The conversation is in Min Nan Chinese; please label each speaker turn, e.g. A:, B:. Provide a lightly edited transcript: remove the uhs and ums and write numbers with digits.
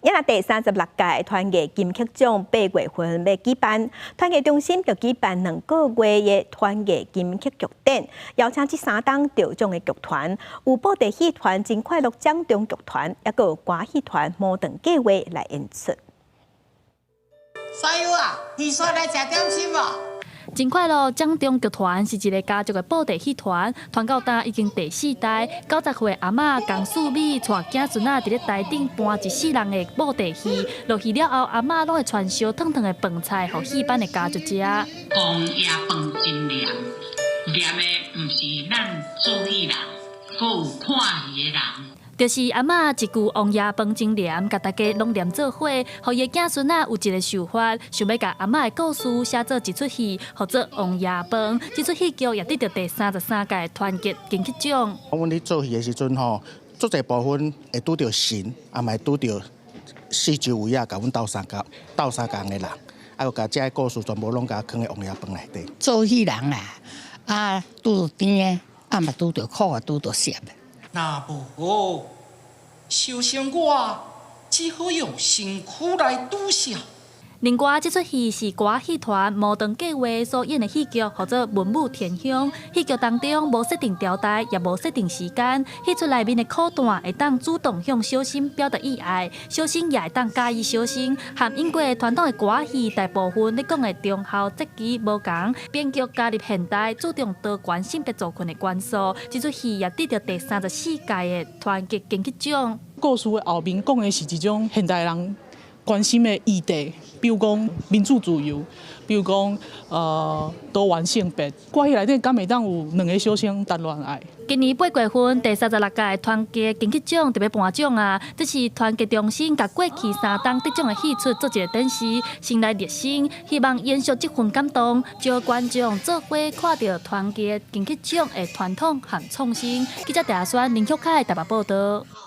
A: 也第36屆團藝金曲獎8月份欲舉辦，團藝中心就舉辦2個月的團藝金曲劇展，邀請這三冬得獎的劇團，有布袋戲團真快樂掌中劇團，抑閣有歌戲團魔轉計畫來演出。
B: 所有啊，你說來食點心無？
C: 真快樂掌中劇團是一个家族的布袋戲團，傳到今已經第四代。90歲阿嬤江素美帶囝孫仔佇咧台頂搬一世人的布袋戲，落戲了後，阿嬤攏會傳燒燙燙的飯菜予戲班的家屬食。
D: 王爺飯真黏，黏的毋是咱做戲人，閣有看戲的人。
C: 就是阿嬤一句王爺飯真黏，共大家攏黏做伙，予伊的囝孫仔有一个想法，想欲共阿嬤的故事寫做一齣戲，號做王爺飯。這齣戲劇也得著第33屆團結金曲獎。
E: 阮咧做戲的時陣吼，足濟部分會拄著神，也嘛會拄著四周圍仔共阮鬥相共、鬥相共的人，啊，閣共這个故事全部攏共囥佇王爺飯內底。
F: 做戲人啊，啊，拄著甜的，啊嘛拄著苦，拄著澀的。
G: 若無好，小生我只好用身軀來拄瀉。
C: 另外，這齣戲是歌戲團魔轉計畫所演的戲劇，號做《文武天香》。戲劇當中無設定朝代，也無設定時間。戲出內面的苦旦會當主動向小生表達意愛，小生也會當佮意小生。和英國傳統的歌戲大部分咧講的忠孝節義無仝，編劇加入現代，注重多元性別族群的元素。這齣戲也得著第34屆的團結金曲獎。
H: 故事的後面講的是一種現代人關心的議題，比如講民主自由，比如講多元性別。歌戲內底敢會當有兩个小生談戀愛？
C: 今年8月份第36屆團結金曲獎特別頒獎啊！這是團結中心共過去三冬得獎的戲出做一个展示，先來熱身，希望延續這份感動，招觀眾做伙看著團結金曲獎的傳統和創新。記者鄭宣林旭凱台北報導。